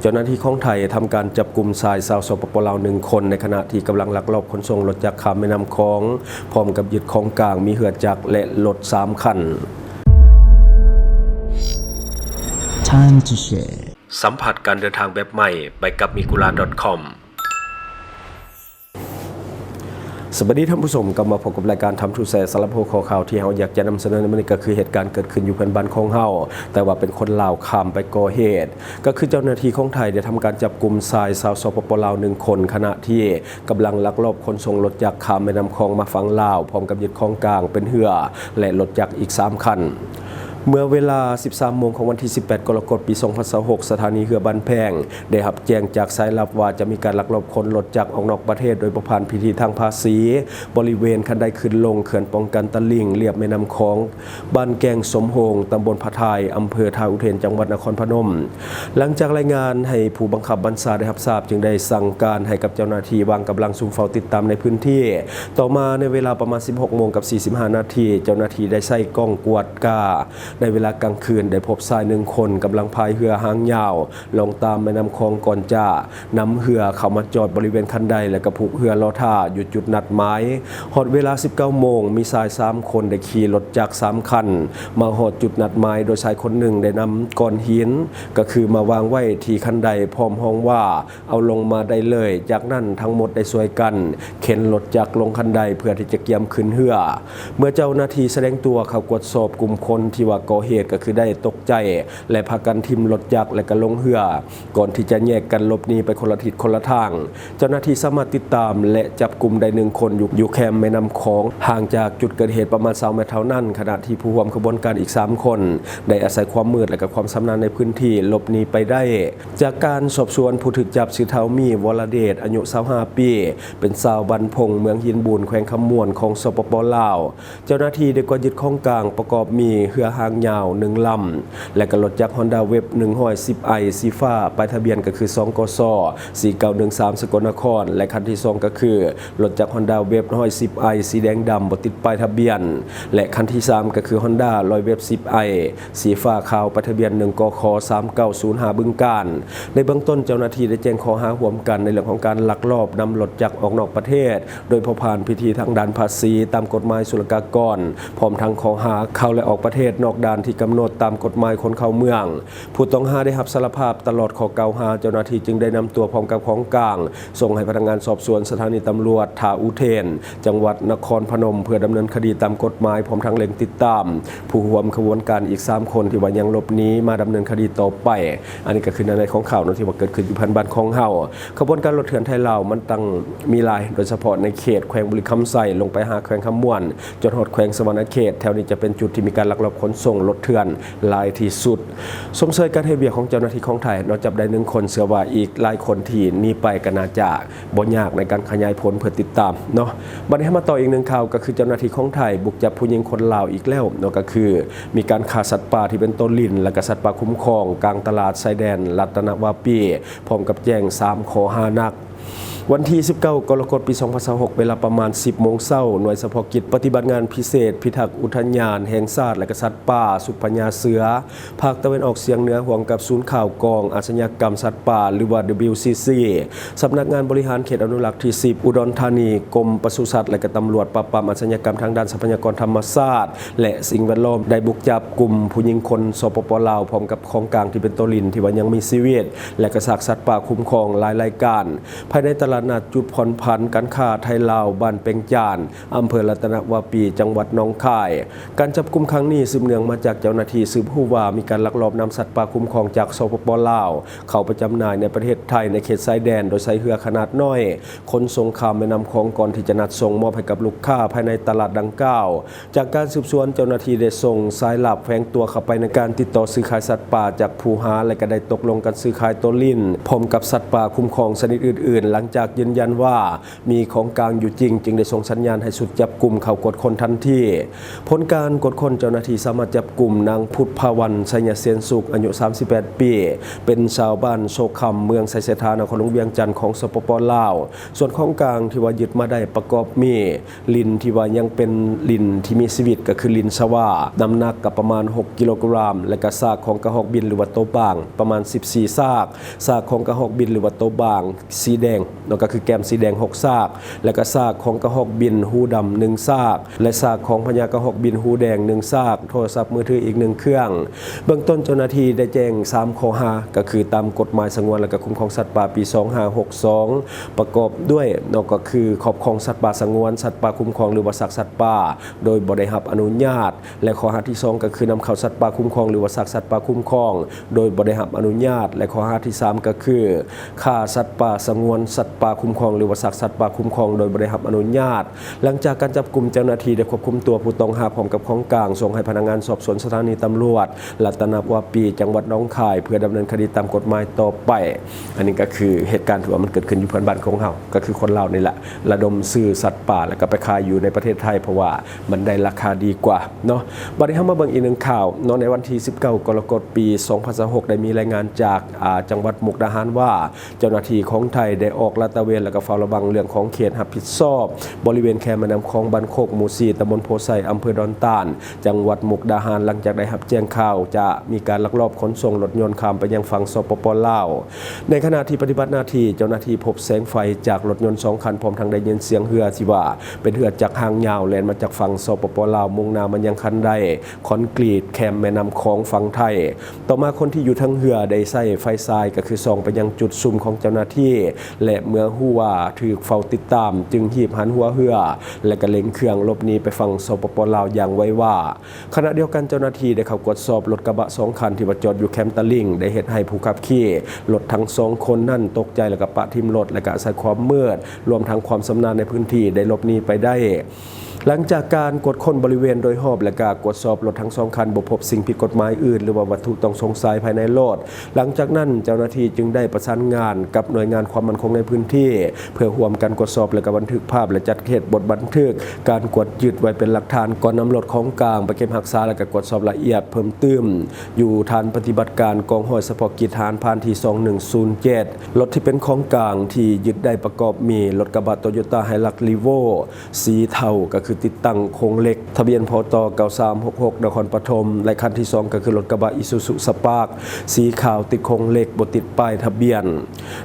ເຈົ້າໜ້າທີ່ຂອງໄທທຳການຈັບກຸມຊາຍຊາວ ສປປ ລາວ ໜຶ່ງຄົນ ໃນຂະນະທີ່ກຳລັງລັກລອບຂົນສົ່ງລົດຈັກຂ້າມແມ່ນ້ຳຂອງ ພ້ອມກັບຍຶດຂອງກາງມີເຮືອຈັກ ແລະ ລົດສາມຄັນ. Time to share. ສຳຜັດການເດີນທາງແບບໃໝ່ ໄປກັບ Migura ດອດ ຄອມ. ສະບາຍດີທ່ານຜູ້ຊົມ, ກັບມາພົບກັບລາຍການ Time to Share. ສຳລັບຫົວຂໍ້ຂ່າວທີ່ເຮົາຢາກຈະນຳສະເໜີໃນມື້ນີ້ ກໍຄືເຫດການເກີດຂຶ້ນຢູ່ເພື່ອນບ້ານຂອງເຮົາ, ແຕ່ວ່າເປັນຄົນລາວຂ້າມໄປກໍ່ເຫດ. ກໍຄືເຈົ້າໜ້າທີ່ຂອງໄທໄດ້ທຳການຈັບກຸມຊາຍຊາວ ສປປ ລາວ ໜຶ່ງຄົນ ຂະນະທີ່ກຳລັງລັກລອບຂົນສົ່ງລົດຈັກຂ້າມແມ່ນ້ຳຂອງມາຝັ່ງລາວ, ພ້ອມກັບຍຶດຂອງກາງເປັນເຮືອ ແລະ ລົດຈັກອີກສາມຄັນ. ເມື່ອເວລາ ສິບສາມໂມງຂອງວັນທີ ສິບແປດ ກໍລະກົດ ປີ ສອງພັນຊາວຫົກ ສະຖານີເຮືອບ້ານແພງ ໄດ້ຮັບແຈ້ງຈາກສາຍລັບວ່າຈະມີການລັກລອບຂົນລົດຈັກອອກນອກປະເທດໂດຍບໍ່ຜ່ານພິທີທາງພາສີ ບໍລິເວນຄັນໄດຂຶ້ນລົງເຂື່ອນປ້ອງກັນຕະລິ່ງລຽບແມ່ນ້ຳຂອງ ບ້ານແກ້ງສົມໂຮງ ຕຳບົນພະທາຍ ອຳເພີທ່າອຸເທນ ຈັງຫວັດນະຄອນພະນົມ. ຫຼັງຈາກລາຍງານໃຫ້ຜູ້ບັງຄັບບັນຊາໄດ້ຮັບຊາບ, ຈຶ່ງໄດ້ສັ່ງການໃຫ້ກັບເຈົ້າໜ້າທີ່ວາງກຳລັງຊຸມເຝົ້າຕິດຕາມໃນພື້ນທີ່. ຕໍ່ມາໃນເວລາປະມານ ສິບຫົກໂມງກັບ ສີ່ສິບຫ້ານາທີ, ເຈົ້າໜ້າທີ່ໄດ້ໃຊ້ກ້ອງກວດກາໃນເວລາກາງຄືນ ໄດ້ພົບຊາຍໜຶ່ງຄົນກຳລັງພາຍເຮືອຫາງຍາວ ລົງຕາມແມ່ນ້ຳຂອງ ກ່ອນຈະນຳເຮືອເຂົ້າມາຈອດບໍລິເວນຄັນໄດ ແລະ ກໍຜູກເຮືອລໍຖ້າຢູ່ຈຸດນັດໝາຍ. ຮອດເວລາ ສິບເກົ້າໂມງ, ມີຊາຍສາມຄົນໄດ້ຂີ່ລົດຈັກສາມຄັນມາຮອດຈຸດນັດໝາຍ, ໂດຍຊາຍຄົນໜຶ່ງໄດ້ນຳກ້ອນຫີນ ກໍຄືມາວາງໄວ້ທີ່ຄັນໄດ ພ້ອມຮ້ອງວ່າ ເອົາລົງມາໄດ້ເລີຍ. ຈາກນັ້ນທັງໝົດໄດ້ຊ່ວຍກັນເຂັນລົດຈັກລົງຄັນໄດເພື່ອທີ່ຈະກຽມຂຶ້ນເຮືອ. ເມື່ອເຈົ້າໜ້າທີ່ສະແດງຕົວເຂົ້າກວດສອບກຸ່ມຄົນທີ່ວ່າກໍ່ເຫດ ກໍຄືໄດ້ຕົກໃຈ ແລະ ພາກັນຖິ້ມລົດຈັກ ແລະ ກໍລົງເຮືອ ກ່ອນທີ່ຈະແຍກກັນຫຼົບໜີໄປຄົນລະທິດຄົນລະທາງ. ເຈົ້າໜ້າທີ່ສາມາດຕິດຕາມ ແລະ ຈັບກຸມໄດ້ໜຶ່ງຄົນຢູ່ ຢູ່ແຄມແມ່ນ້ຳຂອງ ຫ່າງຈາກຈຸດເກີດເຫດປະມານ ຊາວແມັດເທົ່ານັ້ນ, ຂະນະທີ່ຜູ້ຮ່ວມຂະບວນການອີກສາມຄົນ ໄດ້ອາໄສຄວາມມືດ ແລະ ກໍຄວາມຊຳນານໃນພື້ນທີ່ ຫຼົບໜີໄປໄດ້. ຈາກການສອບສວນ, ຜູ້ຖືກຈັບຊື່ທ້າວ ມີ ວໍລະເດດ ອາຍຸ ຊາວຫ້າປີ, ເປັນຊາວບ້ານພົງ ເມືອງຫີນບູນ ແຂວງຄຳມ່ວນ ຂອງ ສປປ ລາວ. ເຈົ້າໜ້າທີ່ໄດ້ກວດຍຶດຂອງກາງປະກອບມີເຮືອຫາງຍາວໜຶ່ງລຳ ແລະ ກໍລົດຈັກ Honda Wave ໜຶ່ງຮ້ອຍສິບໄອ ສີຟ້າ ປ້າຍທະບຽນກໍຄື ສອງ ກສ ສີ່ເກົ້າໜຶ່ງສາມ ສະກົນນະຄອນ ແລະ ຄັນທີສອງກໍຄືລົດຈັກ Honda Wave ຮ້ອຍສິບໄອ ສີແດງດຳ ບໍ່ຕິດປ້າຍທະບຽນ ແລະ ຄັນທີສາມກໍຄື Honda ຮ້ອຍ Wave ສິບໄອ ສີຟ້າຂາວ ປ້າຍທະບຽນ ໜຶ່ງ ກຂ ສາມເກົ້າສູນຫ້າ ບຶງການ. ໃນເບື້ອງຕົ້ນເຈົ້າໜ້າທີ່ໄດ້ແຈ້ງຂໍ້ຫາຮ່ວມກັນໃນເລື່ອງຂອງການລັກລອບນຳລົດຈັກອອກນອກປະເທດ ໂດຍບໍ່ຜ່ານພິທີທາງດ້ານພາສີຕາມກົດໝາຍສຸລະກາກອນ, ພ້ອມທັງຂໍ້ຫາເຂົ້າ ແລະ ອອກປະເທດນອກດ່ານທີ່ກຳນົດຕາມກົດໝາຍຄົນເຂົ້າເມືອງ. ຜູ້ຕ້ອງຫາໄດ້ຮັບສາລະພາບຕະຫຼອດຂໍ້ກ່າວຫາ, ເຈົ້າໜ້າທີ່ຈຶ່ງໄດ້ນຳຕົວພ້ອມກັບຂອງກາງ ສົ່ງໃຫ້ພະນັກງານສອບສວນສະຖານີຕຳຫຼວດທ່າອຸເທນ ຈັງຫວັດນະຄອນພະນົມ ເພື່ອດຳເນີນຄະດີຕາມກົດໝາຍ, ພ້ອມທັງເລັ່ງຕິດຕາມຜູ້ຮ່ວມຂະບວນການອີກສາມຄົນທີ່ວ່າຍັງຫຼົບໜີມາດຳເນີນຄະດີຕໍ່ໄປ. ອັນນີ້ກໍຄືໃນຂອງຂ່າວເນາະ ທີ່ວ່າເກີດຂຶ້ນຢູ່ເພື່ອນບ້ານຂອງເຮົາ. ຂະບວນການລົດເຖື່ອນໄທລາວມັນຕັ້ງມີຫຼາຍ, ໂດຍສະເພາະໃນເຂດແຂວງບໍລິຄຳໄຊ ລົງໄປຫາແຂວງຄຳມ່ວນ ຈົນຮອດແຂວງສະຫວັນນະເຂດ. ແຖວນີ້ຈະເປັນຈຸດທີ່ມີການລັກລອບຂົນສົ່ງລົດເຖື່ອນຫຼາຍທີ່ສຸດ. ຊົມເຊີຍການເຮັດວຽກຂອງເຈົ້າໜ້າທີ່ຂອງໄທເນາະ, ຈັບໄດ້ໜຶ່ງຄົນ, ເຊື່ອວ່າອີກຫຼາຍຄົນທີ່ໜີໄປກໍໜ້າຈະບໍ່ຍາກໃນການຂະຫຍາຍຜົນເພື່ອຕິດຕາມເນາະ. ບັດນີ້ເຮົາມາຕໍ່ອີກໜຶ່ງຂ່າວ, ກໍຄືເຈົ້າໜ້າທີ່ຂອງໄທບຸກຈັບຜູ້ຍິງຄົນລາວອີກແລ້ວເນາະ, ກໍຄືມີການຂ້າສັດປ່າທີ່ເປັນໂຕຫຼິ້ນ ແລະ ກໍສັດປ່າຄຸ້ມຄອງກາງຕະຫຼາດຊາຍແດນລັດຕະນະວາປີ ພ້ອມກັບແຈ້ງສາມຂໍ້ຫາໜັກ. ວັນທີ ສິບເກົ້າ ກໍລະກົດ ປີ ສອງພັນຊາວຫົກ ເວລາປະມານ ສິບໂມງເຊົ້າ, ໜ່ວຍສະເພາະກິດປະຕິບັດງານພິເສດພິທັກອຸທະຍານແຫ່ງຊາດ ແລະ ກໍສັດປ່າ ຊຸດພະຍາເສືອ ພາກຕາເວັນອອກສຽງເໜືອ ຮ່ວມກັບສູນຂ່າວກອງອາຊະຍາກຳສັດປ່າ ຫຼືວ່າ WCC, ສຳນັກງານບໍລິຫານເຂດອະນຸລັກທີ ສິບ ອຸດອນທານີ, ກົມປະສຸສັດ ແລະ ກໍຕຳຫຼວດປາບປາມອາຊະຍາກຳທາງດ້ານຊັບພະຍາກອນທຳມະຊາດ ແລະ ສິ່ງແວດລ້ອມ ໄດ້ບຸກຈັບກຸ່ມຜູ້ຍິງຄົນ ສປປ ລາວ ພ້ອມກັບຂອງກາງທີ່ເປັນໂຕຫຼິ້ນທີ່ວ່າຍັງມີຊີວິດ ແລະ ກະຊາກສັດປ່າຄຸ້ມຄອງຫຼາຍລາຍການ ພາຍໃນຕະຫຼາດນັດຈຸດຜ່ອນຜັນການຄ້າໄທລາວ ບ້ານເປັງຈານ ອຳເພີລັດຕະນະວາປີ ຈັງຫວັດໜອງຄາຍ. ການຈັບກຸມຄັ້ງນີ້ສືບເນື່ອງມາຈາກເຈົ້າໜ້າທີ່ສືບຮູ້ວ່າມີການລັກລອບນຳສັດປ່າຄຸ້ມຄອງຈາກ ສປປ ລາວ ເຂົ້າໄປຈຳໜ່າຍໃນປະເທດໄທໃນເຂດຊາຍແດນ ໂດຍໃຊ້ເຮືອຂະໜາດນ້ອຍຂົນສົ່ງຂ້າມແມ່ນ້ຳຂອງ ກ່ອນທີ່ຈະນັດສົ່ງມອບໃຫ້ກັບລູກຄ້າພາຍໃນຕະຫຼາດດັ່ງກ່າວ. ຈາກການສືບສວນ, ເຈົ້າໜ້າທີ່ໄດ້ສົ່ງສາຍລັບແຝງຕົວເຂົ້າໄປໃນການຕິດຕໍ່ຊື້ຂາຍສັດປ່າຈາກຜູ້ຫາ ແລະ ກໍໄດ້ຕົກລົງກັນຊື້ຂາຍໂຕຫຼິ້ນ ພ້ອມກັບສັດປ່າຄຸ້ມຄອງຊະນິດອື່ນໆ. ຫຼັງຈາກ ຢືນຢັນວ່າມີຂອງກາງຢູ່ຈິງ, ຈຶ່ງໄດ້ສົ່ງສັນຍານໃຫ້ຊຸດຈັບກຸມເຂົ້າກວດຄົ້ນທັນທີ. ຜົນການກວດຄົ້ນ, ເຈົ້າໜ້າທີ່ສາມາດຈັບກຸມນາງພຸດພາວັນ ໄຊຍະເສນສຸກ ອາຍຸສາມສິບແປດປີ, ເປັນຊາວບ້ານໂຊຄຳ ເມືອງໄຊເສດຖາ ນະຄອນຫຼວງວຽງຈັນ ຂອງ ສປປ ລາວ. ສ່ວນຂອງກາງທີ່ວ່າຍຶດມາໄດ້ປະກອບມີ ດິນທີ່ວ່າຍັງເປັນດິນທີ່ມີຊີວິດ ກໍຄືດິນຊະຫວ້າ, ນ້ຳໜັກກໍປະມານຫົກກິໂລກຣາມ, ແລະກະຊາກຂອງກະຮອກບິນ ຫຼືວ່າໂຕບາງ ປະມານສິບສີ່ຊາກ, ຊາກຂອງກະຮອກບິນ ຫຼືວ່າໂຕບາງສີແດງເນາະ, ກໍຄືແກ້ມສີແດງຫົກຊາກ, ແລະກະຊາກຂອງກະຮອກບິນຫູດຳໜຶ່ງຊາກ ແລະຊາກຂອງພະຍາກະຮອກບິນຫູແດງໜຶ່ງຊາກ, ໂທລະສັບມືຖືອີກໜຶ່ງເຄື່ອງ. ເບື້ອງຕົ້ນເຈົ້າໜ້າທີ່ໄດ້ແຈ້ງສາມຂໍ້ຫາ ກໍຄືຕາມກົດໝາຍສະຫງວນ ແລະກະຄຸ້ມຄອງສັດປ່າປີສອງຫ້າຫົກສອງ ປະກອບດ້ວຍເນາະ ກໍຄືຄອບຄອງສັດປ່າສະຫງວນ, ສັດປ່າຄຸ້ມຄອງ ຫຼືວ່າຊາກສັດປ່າໂດຍບໍ່ໄດ້ຮັບອະນຸຍາດ ແລະ ຂໍ້ຫາທີສອງ ກໍຄືນຳເຂົ້າສັດປ່າຄຸ້ມຄອງ ຫຼືວ່າຊາກສັດປ່າຄຸ້ມຄອງໂດຍບໍ່ໄດ້ຮັບອະນຸຍາດ ແລະ ຂໍ້ຫາທີສາມ ກໍຄື ຂ້າສັດປ່າສະຫງວນ, ສັດປ່າຄຸ້ມຄອງ ຫຼືວ່າຊາກສັດປ່າຄຸ້ມຄອງໂດຍບໍ່ໄດ້ຮັບອະນຸຍາດ. ຫຼັງຈາກການຈັບກຸມ, ເຈົ້າໜ້າທີ່ໄດ້ຄວບຄຸມຕົວຜູ້ຕ້ອງຫາພ້ອມກັບຂອງກາງ ສົ່ງໃຫ້ພະນັກງານສອບສວນສະຖານີຕຳຫຼວດລັດຕະນະວາປີ ຈັງຫວັດໜອງຄາຍ ເພື່ອດຳເນີນຄະດີຕາມກົດໝາຍຕໍ່ໄປ. ອັນນີ້ກໍຄືເຫດການທີ່ວ່າມັນເກີດຂຶ້ນຢູ່ເພື່ອນບ້ານຂອງເຮົາ, ກໍຄືຄົນລາວນີ້ແຫຼະ ລະດົມຊື້ສັດປ່າ ແລ້ວກໍໄປຂາຍຢູ່ໃນປະເທດໄທ ເພາະວ່າມັນໄດ້ລາຄາດີກວ່າເນາະ. ບັດນີ້ເຮົາມາເບິ່ງອີກໜຶ່ງຂ່າວເນາະ, ໃນວັນທີສິບເກົ້າ ກໍລະກົດ ປີສອງພັນຊາວຫົກ ໄດ້ມີລາຍງານຈາກ ອາ ຈັງຫວັດມຸກດາຫານວ່າ ເຈົ້າໜ້າທີ່ຂອງໄທໄດ້ອອກລາດຕະເວນ ແລະກະເຝົ້າລະວັງເລື່ອງຂອງເຂດຮັບຜິດຊອບ ບໍລິເວນແຄມແມ່ນ້ຳຂອງບ້ານໂຄກໝູ່ສີ່ ຕຳບົນໂພໄຊ ອຳເພີດອນຕານ ຈັງຫວັດມຸກດາຫານ ຫຼັງຈາກໄດ້ຮັບແຈ້ງຂ່າວຈະມີການລັກລອບຂົນສົ່ງລົດຍົນຂ້າມໄປຍັງຝັ່ງ ສປປ ລາວ. ໃນຂະນະທີ່ປະຕິບັດໜ້າທີ່, ເຈົ້າໜ້າທີ່ພົບແສງໄຟຈາກລົດຍົນສອງຄັນ ພ້ອມທັງໄດ້ຍິນສຽງເຮືອທີ່ວ່າເປັນເຮືອຈັກຫາງຍາວແລ່ນມາຈາກຝັ່ງ ສປປ ລາວ ມຸ່ງໜ້າມາຍັງຄັນໄດຄອນກຣີດແຄມແມ່ນ້ຳຂອງຝັ່ງໄທ. ຕໍ່ມາຄົນທີ່ຢູ່ເທິງເຮືອໄດ້ໃຊ້ໄຟສາຍ ກໍຄືສ່ອງໄປຍັງຈຸດຊຸມຂອງເຈົ້າໜ້າທີ່ ແລະ ເມື່ອຮູ້ວ່າຖືກເຝົ້າຕິດຕາມ ຈຶ່ງຮີບຫັນຫົວເຮືອ ແລະ ກະເລັ່ງເຄື່ອງຫຼົບໜີໄປຝັ່ງ ສປປ ລາວ ຢ່າງໄວວາ. ຂະນະດຽວກັນ, ເຈົ້າໜ້າທີ່ໄດ້ເຂົ້າກວດສອບລົດກະບະສອງຄັນທີ່ວ່າຈອດຢູ່ແຄມຕະລິ່ງ ໄດ້ເຮັດໃຫ້ຜູ້ຂັບຂີ່ລົດທັງສອງຄົນນັ້ນຕົກໃຈ ແລະ ກະປະຖິ້ມລົດ ແລະ ກະອາໄສຄວາມມືດ ລວມທັງຄວາມຊຳນານໃນພື້ນທີ່ ໄດ້ຫຼົບໜີໄປໄດ້. ຫຼັງຈາກການກວດຄົ້ນບໍລິເວນໂດຍຮອບ ແລະ ກະກວດສອບລົດທັງສອງຄັນ ບໍ່ພົບສິ່ງຜິດກົດໝາຍອື່ນ ຫຼືວ່າວັດຖຸຕ້ອງສົງໄສພາຍໃນລົດ. ຫຼັງຈາກນັ້ນ, ເຈົ້າໜ້າທີ່ຈຶ່ງໄດ້ປະສານງານກັບໜ່ວຍງານຄວາມໝັ້ນຄົງໃນພື້ນທີ່ ເພື່ອຮ່ວມກັນກວດສອບ ແລະ ກະບັນທຶກພາບ ແລະ ຈັດເຮັດບົດບັນທຶກການກວດຍຶດໄວ້ເປັນຫຼັກຖານ ກ່ອນນຳລົດຂອງກາງໄປເກັບຮັກສາ ແລະ ກະກວດສອບລະອຽດເພີ່ມຕື່ມ ຢູ່ຖານປະຕິບັດການກອງຮ້ອຍສະເພາະກິດທະຫານພານທີສອງໜຶ່ງສູນເຈັດ. ລົດທີ່ເປັນຂອງກາງທີ່ຍຶດໄດ້ປະກອບມີ ລົດກະບະໂຕໂຍຕ້າໄຮລັກຣີໂວ ສີເທົາ ກໍຄືຕິດຕັ້ງໂຄງເຫຼັກ ທະບຽນ ພຕ ເກົ້າສາມຫົກຫົກ ນະຄອນປະຖົມ ແລະ ຄັນທີສອງ ກໍຄືລົດກະບະອີຊູຊູສະປາກ ສີຂາວ ຕິດໂຄງເຫຼັກ ບໍ່ຕິດປ້າຍທະບຽນ.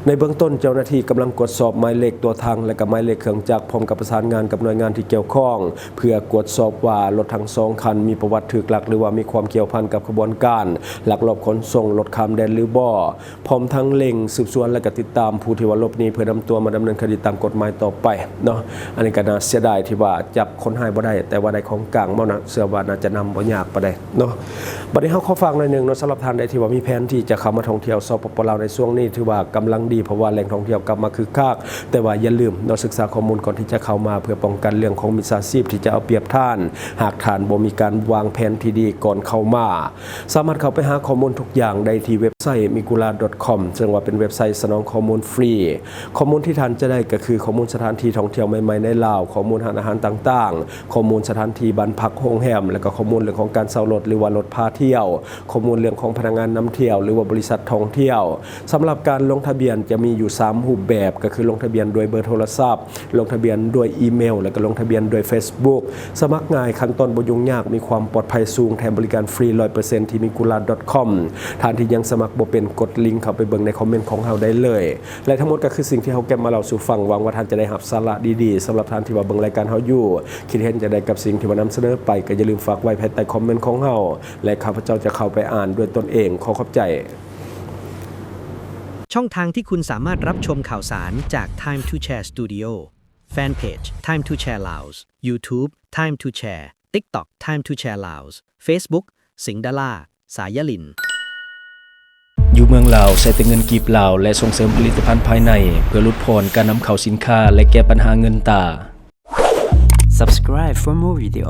ໃນເບື້ອງຕົ້ນ, ເຈົ້າໜ້າທີ່ກຳລັງກວດສອບໝາຍເລກຕົວຖັງ ແລະ ກະໝາຍເລກເຄື່ອງຈັກ ພ້ອມກັບປະສານງານກັບໜ່ວຍງານທີ່ກ່ຽວຂ້ອງ ເພື່ອກວດສອບວ່າລົດທັງສອງຄັນມີປະຫວັດຖືກລັກ ຫຼືວ່າມີຄວາມກ່ຽວພັນກັບຂະບວນການລັກລອບຂົນສົ່ງລົດຂ້າມແດນຫຼືບໍ່. ພ້ອມທັງເລັ່ງສືບສວນ ແລະ ກະຕິດຕາມຜູ້ທີ່ວ່າຫຼົບໜີ ເພື່ອນຳຕົວມາດຳເນີນຄະດີຕາມກົດໝາຍຕໍ່ໄປເນາະ. ອັນນີ້ກະໜ້າເສຍດາຍທີ່ວ່າຈັບຄົນຮ້າຍບໍ່ໄດ້ ແຕ່ວ່າໄດ້ຂອງກາງມານະ ເຊື່ອວ່າໜ້າຈະນຳບໍ່ຍາກປານໃດເນາະ. ບັດນີ້ເຮົາຂໍຝາກໜ້ອຍໜຶ່ງເນາະ, ສຳລັບທ່ານໃດທີ່ວ່າມີແຜນທີ່ຈະເຂົ້າມາທ່ອງທ່ຽວ ສປປ ລາວ ໃນຊ່ວງນີ້ ຖືວ່າກຳລັງດີ ເພາະວ່າແຫຼ່ງທ່ອງທ່ຽວກັບມາຄຶກຄັກ, ແຕ່ວ່າຢ່າລືມເນາະ ສຶກສາຂໍ້ມູນກ່ອນທີ່ຈະເຂົ້າມາ ເພື່ອປ້ອງກັນເລື່ອງຂອງມິດສາຊີບທີ່ຈະເອົາປຽບທ່ານ ຫາກທ່ານບໍ່ມີການວາງແຜນທີ່ດີກ່ອນເຂົ້າມາ. ສາມາດເຂົ້າໄປຫາຂໍ້ມູນທຸກຢ່າງໄດ້ທີ່ເວັບໄຊ ມີກູລາ ດອດຄອມ ເຊິ່ງວ່າເປັນເວັບໄຊສະໜອງຂໍ້ມູນຟຣີ. ຂໍ້ມູນທີ່ທ່ານຈະໄດ້ກໍຄືຂໍ້ມູນສະຖານທີ່ທ່ອງທ່ຽວໃໝ່ໆໃນລາວ, ຂໍ້ມູນຮ້ານອາຫານຕ່າງໆ, ຂໍ້ມູນສະຖານທີ່ບ້ານພັກໂຮງແຮມ ແລະ ກໍຂໍ້ມູນເລື່ອງຂອງການເຊົ່າລົດ ຫຼືວ່າລົດພາທ່ຽວ, ຂໍ້ມູນເລື່ອງຂອງພະນັກງານນຳທ່ຽວ ຫຼືວ່າບໍລິສັດທ່ອງທ່ຽວ. ສຳລັບການລົງທະບຽນຈະມີຢູ່ສາມຮູບແບບ, ກໍຄືລົງທະບຽນດ້ວຍເບີໂທລະສັບ, ລົງທະບຽນດ້ວຍອີເມວ ແລະ ກໍລົງທະບຽນດ້ວຍເຟສບຸກ. ສະໝັກງ່າຍ, ຂັ້ນຕອນບໍ່ຫຍຸ້ງຍາກ, ມີຄວາມປອດໄພສູງ, ແຖມບໍລິການຟຣີຮ້ອຍເປີເຊັນທີ່ມີກູລາ ດອດຄອມ. ທ່ານທີ່ຍັງສະໝັກບໍ່ເປັນ, ກົດລິງເຂົ້າໄປເບິ່ງໃນຄອມເມັນຂອງເຮົາໄດ້ເລີຍ. ແລະ ທັງໝົດກໍຄືສິ່ງທີ່ເຮົາເກັບມາເລົ່າສູ່ຟັງ. ຫວັງວ່າທ່ານຈະໄດ້ຮັບສາລະດີໆ. ສຳລັບທ່ານທີ່ວ່າເບິ່ງລາຍການເຮົາຢູ່, ຄິດເຫັນຈັ່ງໃດກັບສິ່ງທີ່ວ່ານຳສະເໜີໄປ, ກໍຢ່າລືມຝາກໄວ້ພາຍໃຕ້ຄອມເມັນຂອງເຮົາ ແລະ ຂ້າພະເຈົ້າຈະເຂົ້າໄປອ່ານດ້ວຍຕົນເອງ. ຂໍຂອບໃຈ. ช่องทางที่คุณสามารถรับชมข่าวสารจาก Time to Share Studio Fanpage Time to Share Laos YouTube Time to Share TikTok Time to Share Laos Facebook สิงห์ดารา สายลิน ຢູ່ເມືອງລາວໃຊ້ແຕ່ເງິນກີບລາວ ແລະ ສົ່ງເສີມຜະລິດຕະພັນພາຍໃນ ເພື່ອຫຼຸດຜ່ອນການນຳເຂົ້າສິນຄ້າ ແລະ ແກ້ບັນຫາເງິນຕາ. Subscribe for more video.